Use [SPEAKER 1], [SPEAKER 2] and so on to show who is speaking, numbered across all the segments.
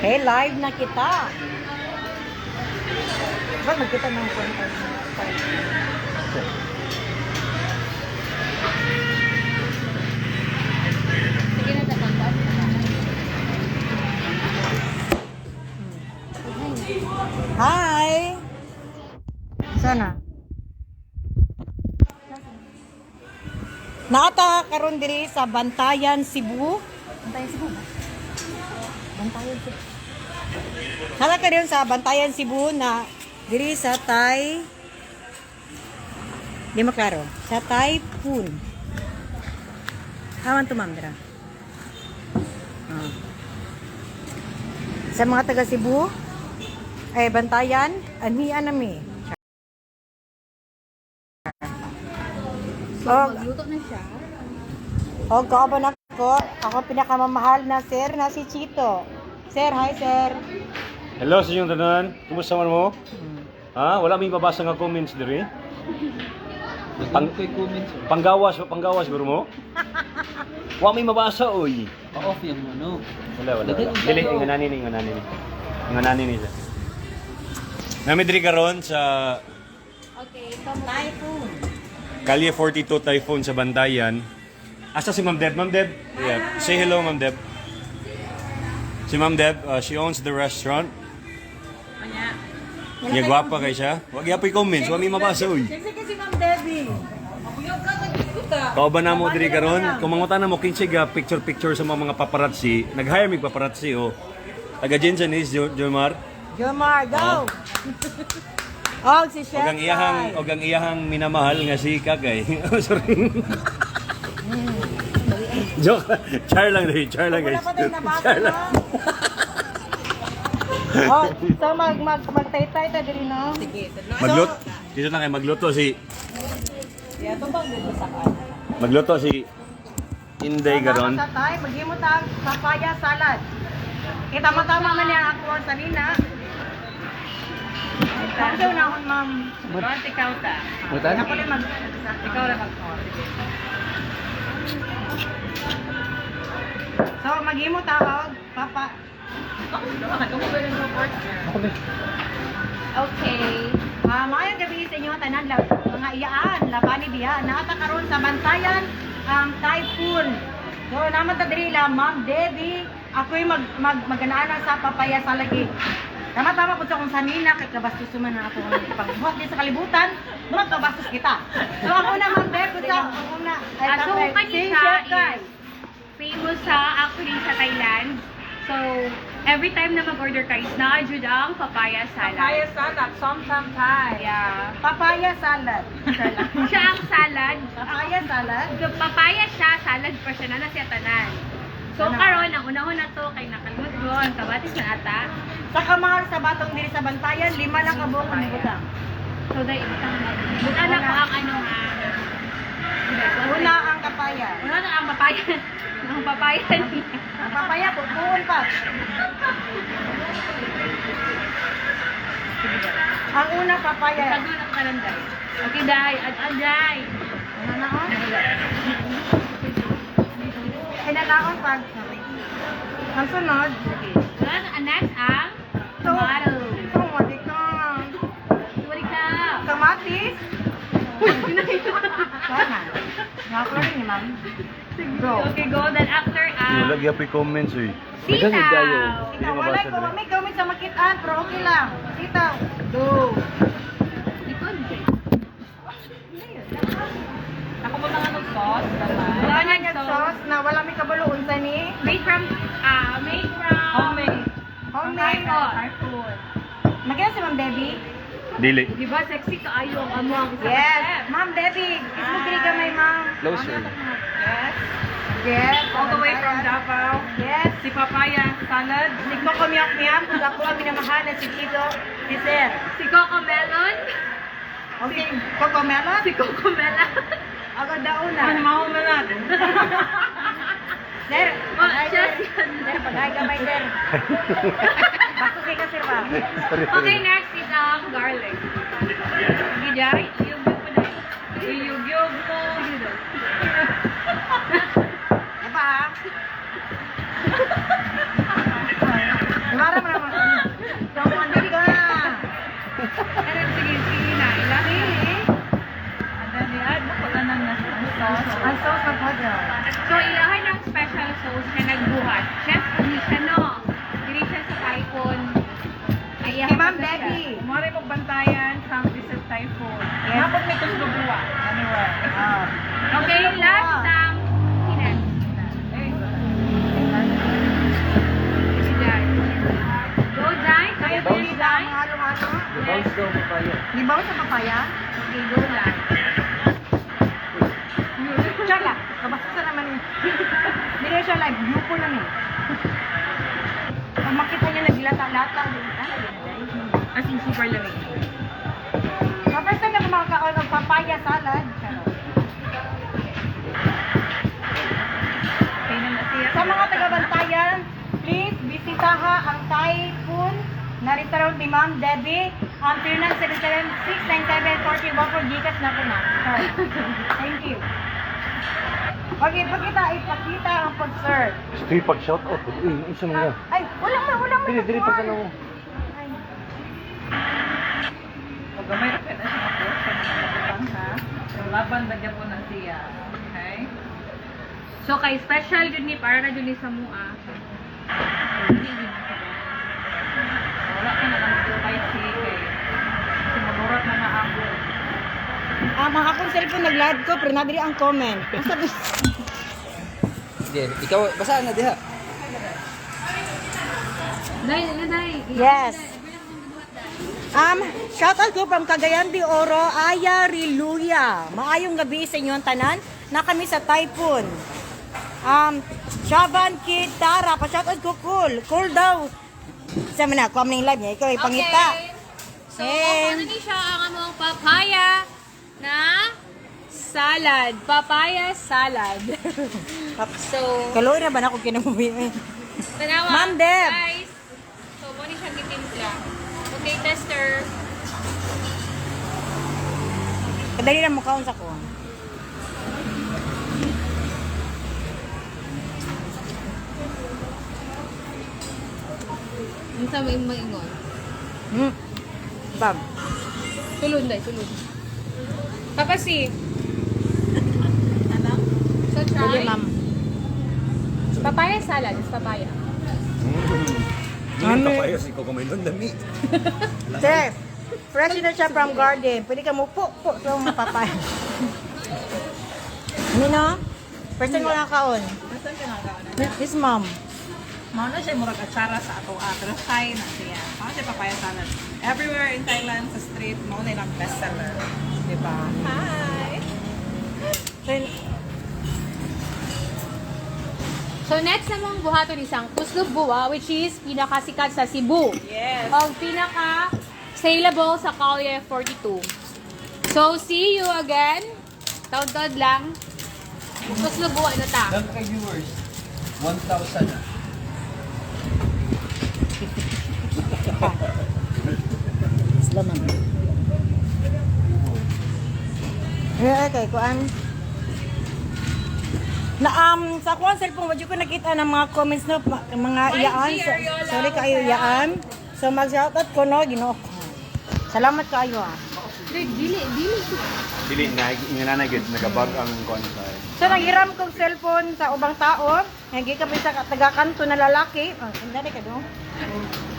[SPEAKER 1] Okay, live na kita. Ba, magkita ng kwento.
[SPEAKER 2] Sige na, tatanggal.
[SPEAKER 1] Hi! Sana? Naata karon diri sa Bantayan, Cebu. Bantayan, Cebu ba? Bantayan, Cebu. Nata karon sa Bantayan, Cebu na diri sa Tay. Di maklaro. Sa Typhoon. Hawan to, ma'am, dira. Ah. Sa mga taga Cebu, ay Bantayan, anhian nami.
[SPEAKER 2] So,
[SPEAKER 1] Oh.
[SPEAKER 2] magluto na siya.
[SPEAKER 1] O, kauban ako, ako pinakamamahal na sir na si Chito. Sir, hi sir.
[SPEAKER 3] Hello sa inyong tanan. Kumusta man mo? Ha? Wala may mabasa nga comments diri?
[SPEAKER 4] Pang comments.
[SPEAKER 3] Panggawas, panggawas bro mo? Wa may mabasa oy.
[SPEAKER 4] Pa-off yung ano.
[SPEAKER 3] Wala, wala. Wala. Dili inganani ni, inganani ni. Inganani ni siya. Nami diri karon sa
[SPEAKER 2] Okay, so
[SPEAKER 1] Typhoon.
[SPEAKER 3] Kalye 42 Typhoon sa Bantayan. Asa si Ma'am Deb? Ma'am Deb? Yeah. Say hello, Ma'am Deb. Si Ma'am Deb, she owns the restaurant. Yeah, gwapa kay siya. Wag yapoy comments, wa may mabasa oy.
[SPEAKER 1] Kasi kasi Ma'am Debbie.
[SPEAKER 3] Kauban na mo diri karon, kung mangutan na mo kinsay ga picture picture sa mga paparazzi, nag-hire mig paparazzi oh. Taga Jensen is Jomar.
[SPEAKER 1] Jomar, go! Oh, si Chef
[SPEAKER 3] Og ang iyahang
[SPEAKER 1] Kai.
[SPEAKER 3] og ang iyahang minamahal nga si Kakay. Oh, sorry. Joke. Char lang diri, char lang,
[SPEAKER 1] Wala
[SPEAKER 3] guys.
[SPEAKER 1] pa tayo nabasa,
[SPEAKER 3] Char lang.
[SPEAKER 1] no? Oh, so mag mag magtaytay ta diri, no? Sige.
[SPEAKER 3] Magluto. Dito lang kay magluto si
[SPEAKER 1] Yeah, tumbang dito sa kan.
[SPEAKER 3] magluto si Inday karon.
[SPEAKER 1] Sa tay, maghimo ta ang papaya salad. Kita tama man niya ako ang sanina. Ang daw na akon, ma'am.
[SPEAKER 5] Ma'am, ikaw ta.
[SPEAKER 4] Butan?
[SPEAKER 1] Ako lang mag
[SPEAKER 5] Ikaw lang mag.
[SPEAKER 1] So maghimo ta og papa.
[SPEAKER 2] Okay.
[SPEAKER 1] Ah, maayong gabi sa inyo tanan mga iyaan, labani diha. Naata karon sa Bantayan typhoon. So naman ta diri la Ma'am Debbie, ako'y mag mag maganaan sa papaya salagi. Tama tama pud sa kung sanina kay kabastos man na ako ang pagbuhat din sa kalibutan, murag kabastos kita. So ako na Ma'am Debbie sa ako na ay
[SPEAKER 2] Ah, so,
[SPEAKER 1] tatay,
[SPEAKER 2] kani
[SPEAKER 1] si
[SPEAKER 2] siya
[SPEAKER 1] Chef Kai.
[SPEAKER 2] is famous sa, actually sa Thailand. So, every time na mag-order kayo, naa jud ang papaya salad.
[SPEAKER 5] Papaya salad, somtam Thai.
[SPEAKER 2] Yeah.
[SPEAKER 1] Papaya salad.
[SPEAKER 2] Siya ang salad.
[SPEAKER 1] Papaya salad.
[SPEAKER 2] So, papaya siya, salad pa siya, na siya tanan. So,
[SPEAKER 1] Ano?
[SPEAKER 2] karon ang unahon na to, kay nakalimot ko, ang kabatis na ata.
[SPEAKER 1] Sa kamahal sa batong diri sa Bantayan, lima lang ka buok ang butang.
[SPEAKER 2] So, dahil ibutang na. Butang na ko ang ano nga.
[SPEAKER 1] Una ang kapaya.
[SPEAKER 2] Una na ang papaya. Ang papaya niya.
[SPEAKER 1] Ang papaya, pupuon pa. Ang una, papaya.
[SPEAKER 2] Sago na kalanday. Okay, day. Ad aday.
[SPEAKER 1] Ano na, oh? Kinalaon pag. Ang sunod,
[SPEAKER 2] Okay. Wala na, ang next ang tomato.
[SPEAKER 1] Tumadi ka.
[SPEAKER 2] Sorry ka.
[SPEAKER 1] Kamatis. Sana. Nakakula rin ni ma'am. Go.
[SPEAKER 2] Okay, go. Then after ang
[SPEAKER 3] Wala gyapon comments oy.
[SPEAKER 2] sitaw.
[SPEAKER 1] Sitaw, wala ko. May gawin sa makitaan, pero okay lang. Sitaw. Go.
[SPEAKER 2] Likod.
[SPEAKER 5] Ako mo lang anong sauce, gamay.
[SPEAKER 1] Wala na yung sauce na wala may kabalo unsa ni.
[SPEAKER 2] Made from
[SPEAKER 5] Homemade.
[SPEAKER 1] Homemade.
[SPEAKER 2] Thai
[SPEAKER 5] food.
[SPEAKER 1] Nakita si Ma'am Debbie?
[SPEAKER 3] Dili.
[SPEAKER 2] Di ba sexy kaayo ang amo ang isa ka
[SPEAKER 1] Yes.
[SPEAKER 2] chef?
[SPEAKER 1] Ma'am Debbie, kiss mo diri gamay, ma'am.
[SPEAKER 4] Closer.
[SPEAKER 5] Yes.
[SPEAKER 1] Yes.
[SPEAKER 5] All the way from Davao.
[SPEAKER 1] Yes.
[SPEAKER 5] Si papaya salad.
[SPEAKER 1] Si Coco Miyak Miyak, kung ako ang minamahal na si Tito, si Sir.
[SPEAKER 2] Si Coco Melon.
[SPEAKER 1] Okay, Coco Melon?
[SPEAKER 2] Si Coco Melon.
[SPEAKER 1] Ako dauna.
[SPEAKER 5] Ano mahal natin?
[SPEAKER 1] Sir,
[SPEAKER 2] Oh,
[SPEAKER 1] pag-ay,
[SPEAKER 2] siya
[SPEAKER 1] sir.
[SPEAKER 2] siya.
[SPEAKER 1] Sir, pag-ay gamay, sir. Bastos kay ka, sir ba?
[SPEAKER 2] Okay, next is ang garlic. Sige, Jai. Iyugyug mo na. Iyugyug mo. Yun.
[SPEAKER 1] Diba, ha? Para Ang sauce na po.
[SPEAKER 2] So, ilahan ang special sauce na nagbuhat. Chef Alicia, no? Diri siya sa Typhoon. Ay,
[SPEAKER 1] Kay Ma'am Debbie.
[SPEAKER 5] Kumari mo bantayan, come visit Typhoon.
[SPEAKER 1] Yes.
[SPEAKER 5] Napod may tuslubuwa. Anyway.
[SPEAKER 1] Ah.
[SPEAKER 2] Okay, last ang hinan.
[SPEAKER 5] Eh,
[SPEAKER 2] Go, Jai. Kaya ba yun, Jai?
[SPEAKER 1] Halo-halo.
[SPEAKER 4] Bounce daw papaya.
[SPEAKER 1] Di ba sa papaya?
[SPEAKER 2] Okay, go, Jai.
[SPEAKER 1] Chala, kabasta naman eh. Hindi na siya live, yuko lang eh. Pag makita niya naglata-lata,
[SPEAKER 5] As in, super lamig.
[SPEAKER 1] So, first time na kumakaon ng papaya salad. Charot.
[SPEAKER 5] Okay na na siya.
[SPEAKER 1] Sa mga taga-Bantayan, please bisitaha ang Typhoon na restaurant ni Ma'am Debbie. Ang 0977-697-4014 Gcash na po na. Sorry. Thank you. Okay, ipakita, ipakita ang pag-serve.
[SPEAKER 3] Sige, pag shout out. Uy, isa man ka.
[SPEAKER 1] Ay, wala man, wala man.
[SPEAKER 3] Dili, dili pag ano mo.
[SPEAKER 1] Ay.
[SPEAKER 5] O gamay ra kay na siya nga portion na nabutang ha. So laban ba gyapon na siya. Okay?
[SPEAKER 2] So, kay special yun ni para na yun ni sa mua.
[SPEAKER 5] So, wala ka na lang spicy kay kasi magurat na na ako.
[SPEAKER 1] Ah, mga akong cellphone nag-live ko, pero nabili ang comment. Ang sabi,
[SPEAKER 4] Sige, ikaw, basahan na diha.
[SPEAKER 2] Day, na, day.
[SPEAKER 1] Yes. Shout out ko from Cagayan de Oro, Aya Riluya. Maayong gabi sa inyong tanan. Na kami sa Typhoon. Shaban Kitara, pa shout out ko cool. Cool daw. Sa mana, kuha mo na yung live niya. Ikaw ay pangita.
[SPEAKER 2] Okay. So,
[SPEAKER 1] Hey.
[SPEAKER 2] ano ni siya ang among papaya na salad. Papaya salad. So,
[SPEAKER 1] Kaloy na ba na kung kinamuwi?
[SPEAKER 2] tanawa.
[SPEAKER 1] Ma'am Deb.
[SPEAKER 2] Guys. So, mo ni siyang gitimpla. Okay, tester.
[SPEAKER 1] Kadali na mukhaon sa kuha.
[SPEAKER 2] Unsa may maingon?
[SPEAKER 1] Bam.
[SPEAKER 2] Sulod day, sulod. Papa si. So
[SPEAKER 1] Dali,
[SPEAKER 2] try.
[SPEAKER 1] ma'am.
[SPEAKER 2] Papaya salad, it's papaya.
[SPEAKER 3] Dili papaya si Coco Melon lami.
[SPEAKER 1] Chef, fresh na siya from garden. Pwede ka mo po, po, sa mga papaya. Nino? First time ko nakaon.
[SPEAKER 5] Basta ka na na.
[SPEAKER 1] This mom.
[SPEAKER 5] Mao na siya murag atsara sa ato ah, pero Thai na siya. Mao siya papaya salad. Everywhere in Thailand sa street, mao na ilang best seller. Diba? Hi!
[SPEAKER 2] So next namang buhaton isang tuslob buwa which is pinakasikat sa Cebu.
[SPEAKER 5] Yes!
[SPEAKER 2] Ang pinaka saleable sa Kalye 42. So see you again. Taon-taon lang. Tuslob buwa na ta.
[SPEAKER 4] Dami kay viewers. 1,000 na.
[SPEAKER 1] Sila ma'am. Eh, okay, kuan. Na sa kuan cellphone wala ko nakita ng mga comments no mga
[SPEAKER 2] Hi,
[SPEAKER 1] iyaan.
[SPEAKER 2] G.
[SPEAKER 1] So,
[SPEAKER 2] Ariola.
[SPEAKER 1] sorry kayo iyaan. So mag shoutout ko no Ginoo ko. Salamat kayo ah.
[SPEAKER 2] Dili, dili.
[SPEAKER 3] Dili na nga na gid nagabag ang kuan sa.
[SPEAKER 1] So nanghiram kog cellphone sa ubang tao, nagi kami sa taga kanto na lalaki. Oh, sandali ka do.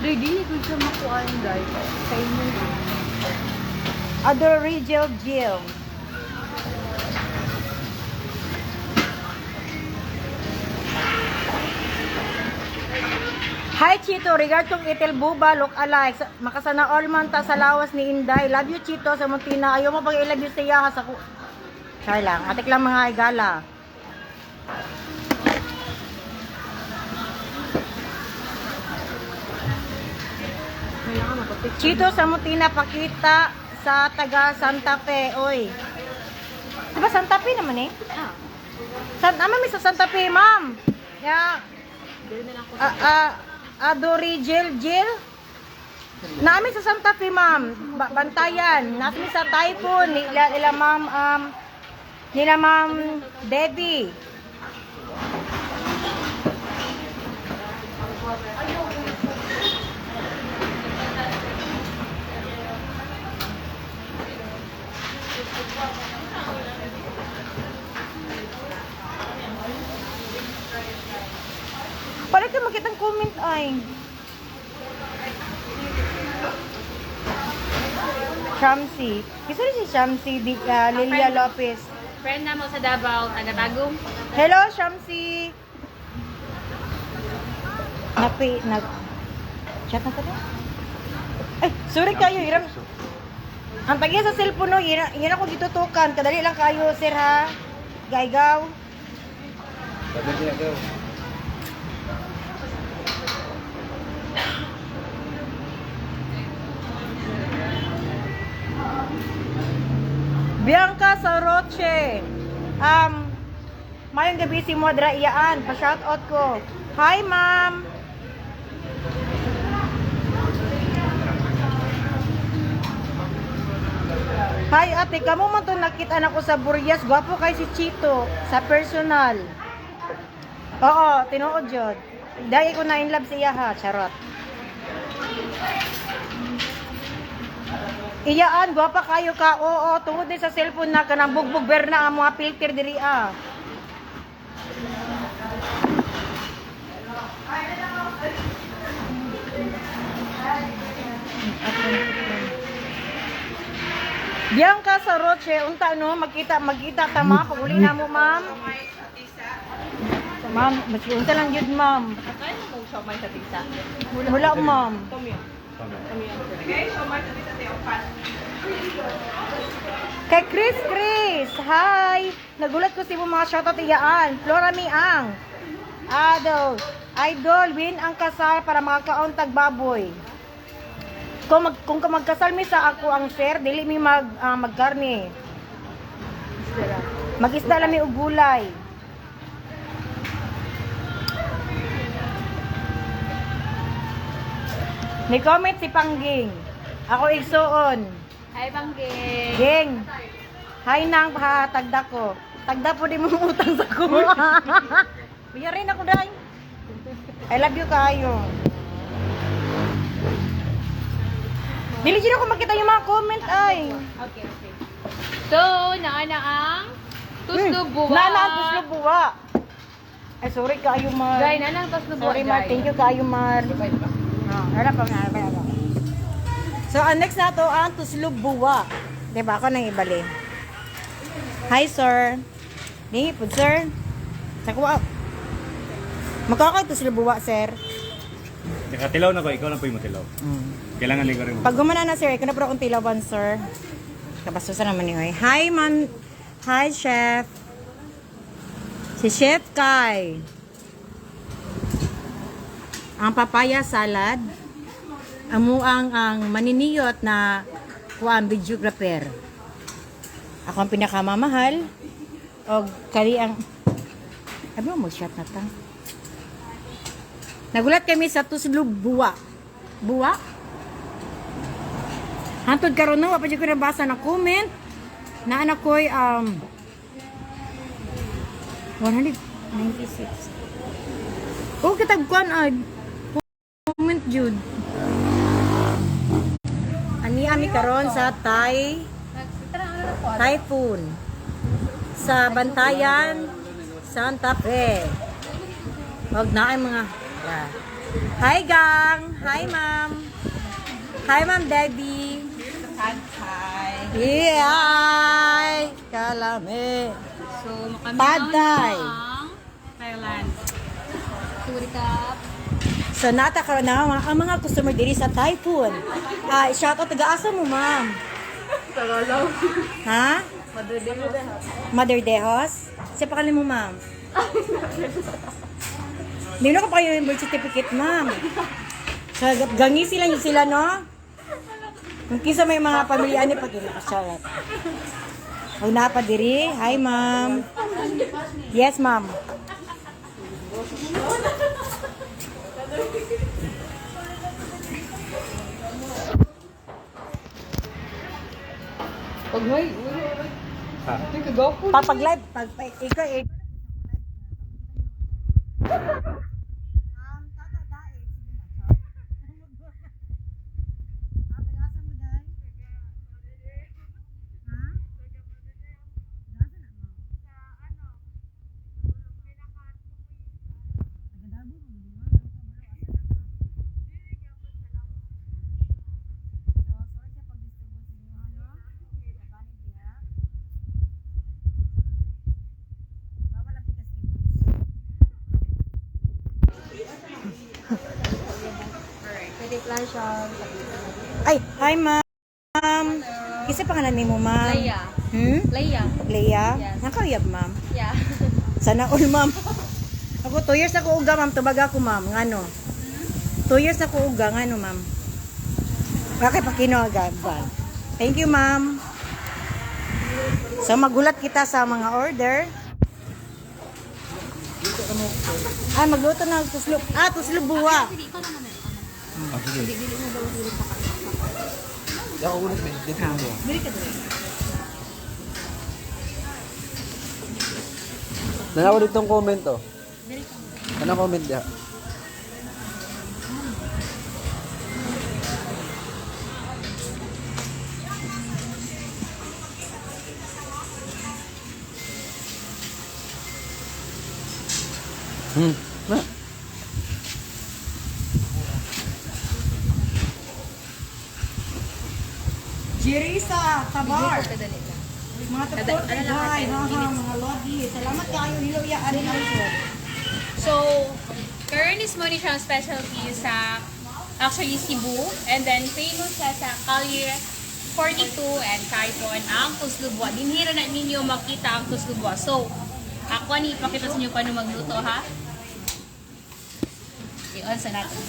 [SPEAKER 2] Dili, dili ko siya makuan guys. Sa inyo.
[SPEAKER 1] Ador Rigel Jill. Hi Chito, regard tong Itel Buba, look alike. Makasana all man ta sa lawas ni Inday. Love you Chito sa Montina. Ayaw mo pag i-love you siya ha, sa ku. Char lang, atik lang mga igala. Chito sa Montina pakita sa taga Santa Fe, oy. Di ba Santa Fe naman eh?
[SPEAKER 2] Ah.
[SPEAKER 1] San, may sa Santa Fe, ma'am. Ya. Ah, ah, Adori Jill Jill. Namin sa Santa Fe, ma'am. Bantayan. Namin sa Typhoon. Nila, nila ma'am, nila ma'am Debbie. Para ka makita ang comment ay. Shamsi. Isa rin si Shamsi, di, Lilia Lopez.
[SPEAKER 2] Friend na mo sa Davao, taga Tagum.
[SPEAKER 1] Hello, Shamsi. Napi, nag... Chat na tayo? Ay, sorry kayo, hiram. Ang tagiya sa cellphone, no, yun, yun ako gitutukan. Kadali lang kayo, sir, ha? Gaygaw.
[SPEAKER 4] Sabi niya daw.
[SPEAKER 1] Bianca Soroche. Mayong gabi si Modra Iyaan. Pa-shoutout ko. Hi, ma'am. Hi, ate. Kamu man to nakita na ko sa Burias. Gwapo kay si Chito sa personal. Oo, tinuod yun. Dahil ko na in love sa iya ha. Charot. Iyaan, gwapa kayo ka. Oo, tungod din sa cellphone na kanang bugbog berna ang mga filter diri ah. Bianca Saroche, unta no, magkita magkita ta ma'am, pag uli na mo ma'am. Ma'am, mas unta lang yun ma'am.
[SPEAKER 5] Atay mo mong siomay sa tisa.
[SPEAKER 1] Wala ma'am.
[SPEAKER 5] Okay, siomay sa tisa tayo. Pan.
[SPEAKER 1] Kay Chris Chris, hi! Nagulat ko si mo mga shoutout iyaan. Flora Miang. Adol. Idol, win ang kasal para makakaon tag baboy. Kung ka magkasal mi sa ako ang sir, dili mi magkarne. Mag-isda lang mi og gulay. Ni comment si Pangging. Ako igsuon.
[SPEAKER 2] Hi, Bangging.
[SPEAKER 1] Geng. Hi nang ha, tagda ko. Tagda po di mo utang sa kuha. Biyarin ako dai. I love you kayo. Dili jud ako makita yung mga comment ay.
[SPEAKER 2] Okay. So, naana ang tuslo buwa.
[SPEAKER 1] Naana ang tuslo buwa. Ay sorry kayo Mar.
[SPEAKER 2] Jai, naana ang tuslo buwa.
[SPEAKER 1] Sorry Mar,
[SPEAKER 2] Jai.
[SPEAKER 1] thank you kayo Mar. Ah, wala pa, wala pa, wala pa. So, ang next na to ang tuslo buwa. Diba? Ako nang ibali. Hi, sir. Di, po, sir. Sa kuwa. Magkakay tuslo buwa, sir.
[SPEAKER 3] Nakatilaw na ko, ikaw lang po yung matilaw. Kailangan ikaw rin mo.
[SPEAKER 1] Pag gumana na, sir, ikaw na po akong tilawan, sir. Kabastusan naman ni Hoy. Hi, ma'am. Hi, chef. Si Chef Kai. Ang papaya salad. Amo ang maniniyot na kuan videographer. Ako ang pinakamamahal. Og kali ang Abi mo mag-shot na ta. Nagulat kami sa tuslo buwa. Buwa? Hantod karon no, wa pa jud ko nabasa na comment na anak ko'y 196. Oh, kitag kuan ay comment jud. Ani ami karon sa Thai Typhoon sa Bantayan, Santa Fe. Wag na ay mga. Yeah. Hi gang, hi ma'am. Hi ma'am Debbie.
[SPEAKER 5] Pad Thai.
[SPEAKER 1] Yeah, kalame.
[SPEAKER 2] So, makamiyaw
[SPEAKER 1] Pad Thai.
[SPEAKER 2] na ang Thailand. Surikap.
[SPEAKER 1] So nata karon na ang mga customer diri sa Typhoon. Ah, shout out taga-asa mo, ma'am. Tagalog. Ha? Mother Dejos. Mother Dejos? Sa pangalan mo, ma'am? Hindi na ko pa kayo yung birth certificate, ma'am. So, gangi sila yun sila, no? Kung kisa may mga pamilya ni pag shout out. Huwag na pa diri. Hi, ma'am. Yes, ma'am. Papag-live, pag, ikaw, eh. Pwede plan siya. Ay, hi ma'am. Isa pangalan nimo, ma'am?
[SPEAKER 2] Leia.
[SPEAKER 1] Hmm?
[SPEAKER 2] Leia.
[SPEAKER 1] Leia?
[SPEAKER 2] Yes.
[SPEAKER 1] Nakauyab, ma'am.
[SPEAKER 2] Yeah.
[SPEAKER 1] Sana all, ma'am. Ako, 2 years ako uga, ma'am. Tubaga ako, ma'am. Ngano? 2 years ako uga. Ngano, ma'am? Bakit pakino agad ba? Thank you, ma'am. So, magulat kita sa mga order. Ah, magluto ng tuslo. Ah, tuslo buwa.
[SPEAKER 4] Ah, sige. Di ako ulit, babe. Dito mo.
[SPEAKER 1] Dili ka dili.
[SPEAKER 4] Nanawa dito ang comment, oh. Anong comment diha? Na.
[SPEAKER 1] Jerisa, Tabar. Mga tuktor, guy, ha, ha, mga lodi. Salamat kayo, hilo ya, ari lang po.
[SPEAKER 2] So, current is money siyang specialty sa actually Cebu and then famous siya sa Kalye 42 and Kaipon ang Tuslubwa. Dinhira na ninyo makita ang Tuslubwa. So, ako ni ipakita sa inyo paano magluto ha. I-on sa natin.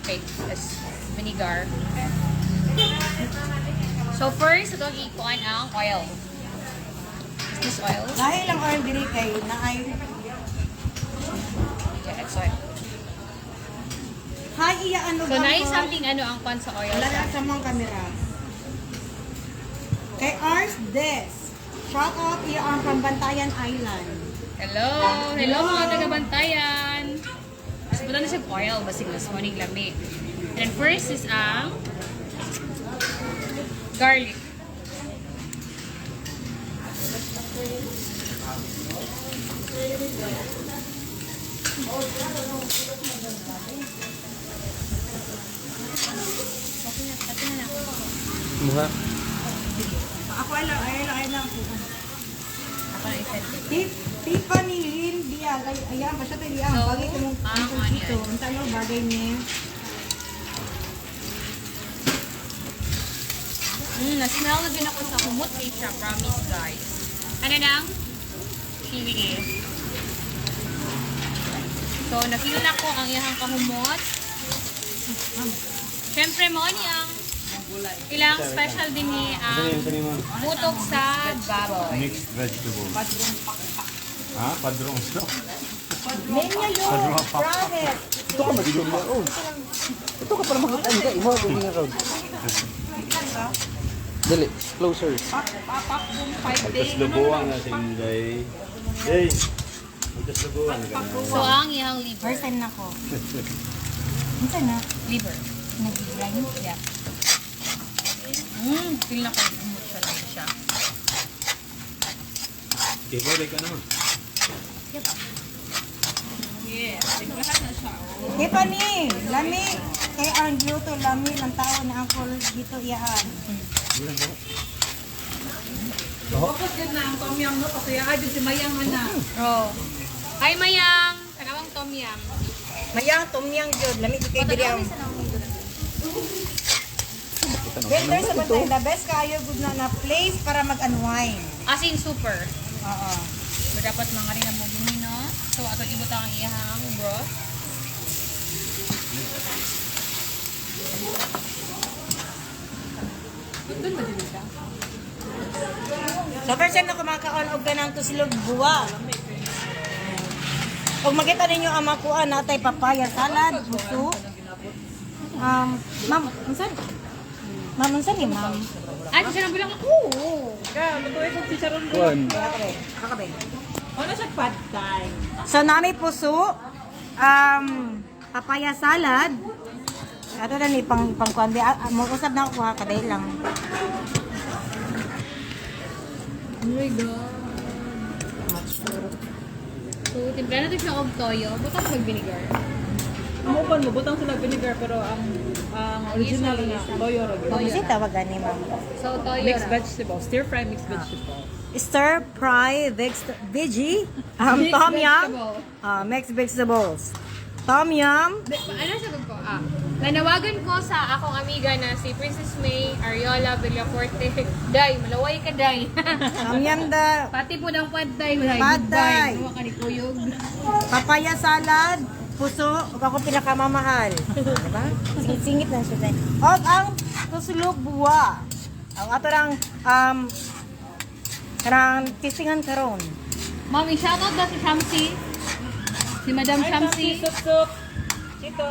[SPEAKER 2] Okay, yes, vinegar. So first, itong ikuan ang oil. Is this oil?
[SPEAKER 1] Dahil lang oil diri kay naay.
[SPEAKER 2] Yeah, it's oil.
[SPEAKER 1] Hi, iya ano
[SPEAKER 2] So,
[SPEAKER 1] ba
[SPEAKER 2] nice
[SPEAKER 1] ko?
[SPEAKER 2] something ano ang kwan sa oil.
[SPEAKER 1] Wala na sa mong kamera. Kay Ars Des. Shout out iya ang Pambantayan Island.
[SPEAKER 2] Hello! Hello mga taga-bantayan! So, buta na siya oil, basig mas morning lami. And then first is ang garlic.
[SPEAKER 4] Mukha.
[SPEAKER 1] Ako alam, ay lang, ay lang.
[SPEAKER 2] Ako na i-send ko.
[SPEAKER 1] Tiffany Lynn Diaz. Ay, ayan, pa siya tayo ang
[SPEAKER 2] So,
[SPEAKER 1] bagay ko mong
[SPEAKER 2] ang
[SPEAKER 1] dito.
[SPEAKER 2] onion.
[SPEAKER 1] Ang tanong bagay niya.
[SPEAKER 2] Na-smell na din ako sa humot eh siya, promise guys. Ano nang? Chili. So, na-feel na ko ang iyang kahumot. Siyempre, mo ni ang ilang special din ni ang butok sa baboy.
[SPEAKER 3] Mixed vegetables. Ha? Padrong sa.
[SPEAKER 1] Menya Lo, Promise.
[SPEAKER 4] Ito ka magiging oh. Ito ka para makita ka. Imo ako nga road. Dili, closer.
[SPEAKER 3] Magtaslubuan na si Inday. Hey! Magtaslubuan ka na.
[SPEAKER 2] So, ang iyang liver.
[SPEAKER 1] First time na ko. Unsa na?
[SPEAKER 2] Liver.
[SPEAKER 1] Nag-grind?
[SPEAKER 2] Yeah. Feel na ko humot siya lang siya.
[SPEAKER 3] Ikaw, like ka naman.
[SPEAKER 1] Tiffany, lami. Kay ang luto lami ng tao na ako dito iyaan.
[SPEAKER 5] Focus yun na ang tom yum, no? Kasi ay, si Mayang ana.
[SPEAKER 2] Oh. Hi, Mayang! Tanawang tom yum.
[SPEAKER 1] Mayang tumyang jud, lami jud kay diri ang. Better sa bantay, the best kaayo gud na na place para mag-unwind.
[SPEAKER 2] As in, super.
[SPEAKER 1] Oo.
[SPEAKER 2] So, dapat mga rin ang mugini, no? So, ato ibutang ang iyang broth.
[SPEAKER 1] So first time na kumakaon og kanang tuslog buwa. Og makita ninyo ang makuha natay papaya salad, buso. Ma'am, unsa? Ma'am, unsa ni ma'am?
[SPEAKER 2] Ay, siya nang bilang ako.
[SPEAKER 5] Ka, matuwi kong chicharon ko.
[SPEAKER 4] Kuan.
[SPEAKER 1] Kakabe.
[SPEAKER 5] Ano siya pad thai?
[SPEAKER 1] So nami puso, papaya salad. Ato na ni pang pangkuan di ah, mo usab na ako ha kaday lang.
[SPEAKER 2] Oh my God. So, timpla na to siya og toyo. Butang mag vinegar.
[SPEAKER 5] Ang uban mo, butang sila vinegar pero ang Ang original na toyo ra gyud.
[SPEAKER 1] Kasi tawag gani, ma'am.
[SPEAKER 2] So, toyo
[SPEAKER 5] Mixed
[SPEAKER 2] ra.
[SPEAKER 5] vegetable, stir fry mixed vegetable.
[SPEAKER 1] Stir fry veggie,
[SPEAKER 2] Mixed
[SPEAKER 1] tom yum,
[SPEAKER 2] vegetable.
[SPEAKER 1] mixed vegetables. Tom yum,
[SPEAKER 2] Ano sagot ko? Ah, nanawagan ko sa akong amiga na si Princess May Ariola Villaforte. Day, malaway ka, day.
[SPEAKER 1] Tom yum da,
[SPEAKER 2] Pati po ng pad day, day.
[SPEAKER 1] Pad day.
[SPEAKER 2] Goodbye. Duwa ka ni Kuyog.
[SPEAKER 1] Papaya salad, puso, ug ako pinakamamahal. Diba? Singit-singit na siya. Og ang tuslog buwa. Ang ato lang kanang tistingan karon.
[SPEAKER 2] Mami, shoutout ba si Shamsi? Si Madam Shamsi.
[SPEAKER 5] Sup sup. Chito.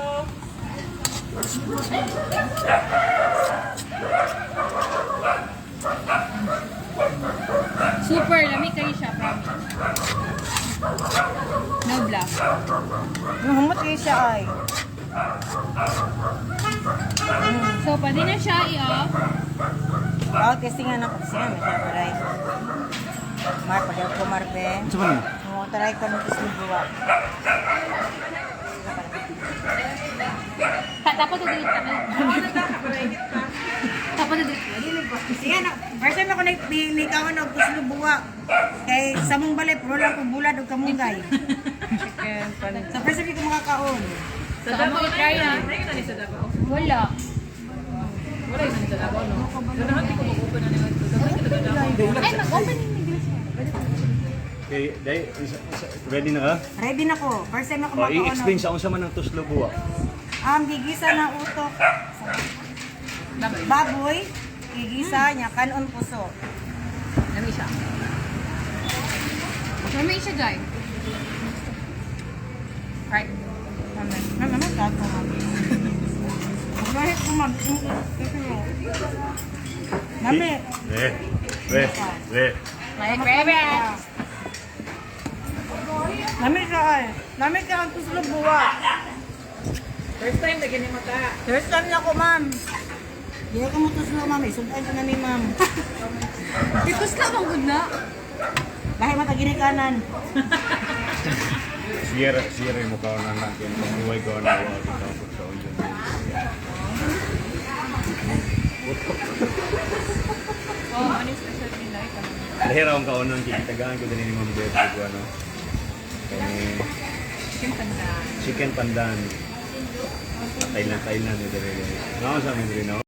[SPEAKER 2] Super, lami kayo siya, promise. No bluff.
[SPEAKER 1] Humot kayo siya ay.
[SPEAKER 2] So, pwede na siya i-off.
[SPEAKER 1] Oh, testingan ako. Testingan mo siya, taray. Mar, pagyaw ko, Mar, be.
[SPEAKER 3] Unsa man?
[SPEAKER 1] Oo, taray ko ng tuslog buwa.
[SPEAKER 2] Dapat na-delete ka. Dapat na-delete ka.
[SPEAKER 1] Sige na, first time ako nagkawan og tuslog buwa. Kay sa mong balay, puro lang kong bulad og kamunggay.
[SPEAKER 5] Chicken pan.
[SPEAKER 1] Sa first time ko makakaon.
[SPEAKER 5] Sa Davao
[SPEAKER 2] Amo, i-try
[SPEAKER 5] na.
[SPEAKER 2] na.
[SPEAKER 5] Ay, na ni sa Davao.
[SPEAKER 2] Wala.
[SPEAKER 5] Wala yun sa Davao, no? Ganahan ko mag-open na nila. Ganahan ko sa Davao.
[SPEAKER 2] Ay, mag-open yung video.
[SPEAKER 3] Okay, day, ready na ka?
[SPEAKER 1] Ready na ko. First time ako
[SPEAKER 3] Oh,
[SPEAKER 1] makakaon.
[SPEAKER 3] i-explain sa unsa man ang tuslo buwa.
[SPEAKER 1] Gigisa ng utok. Baboy, gigisa niya, kanon puso.
[SPEAKER 5] Lami siya.
[SPEAKER 2] Lami siya, guys. Right.
[SPEAKER 1] Mami, mami, kato, mami. Bakit ko, mami? Mami.
[SPEAKER 3] Eh, eh, eh.
[SPEAKER 2] Like, bebe.
[SPEAKER 1] Mami ka ay. Mami ka ang tuslo buwa.
[SPEAKER 5] First time na gini mata.
[SPEAKER 1] First time na ko, ma'am. Hindi ko mo tuslo, ma'am. Isundan ko na ni ma'am.
[SPEAKER 2] Because lang ang good na.
[SPEAKER 1] Dahil mataginikanan.
[SPEAKER 3] Sierra, sierra yung mukha na natin. Pag-iway ko na wala kita ko sa ulo.
[SPEAKER 5] Oh, ano yung special nila?
[SPEAKER 3] Lahira akong kaunon, kikitagaan ko din ni Ma'am Deb ko ano. Kani
[SPEAKER 5] Chicken pandan.
[SPEAKER 3] Chicken pandan. Thailand, Thailand ito rin. Ano sa amin rin, no?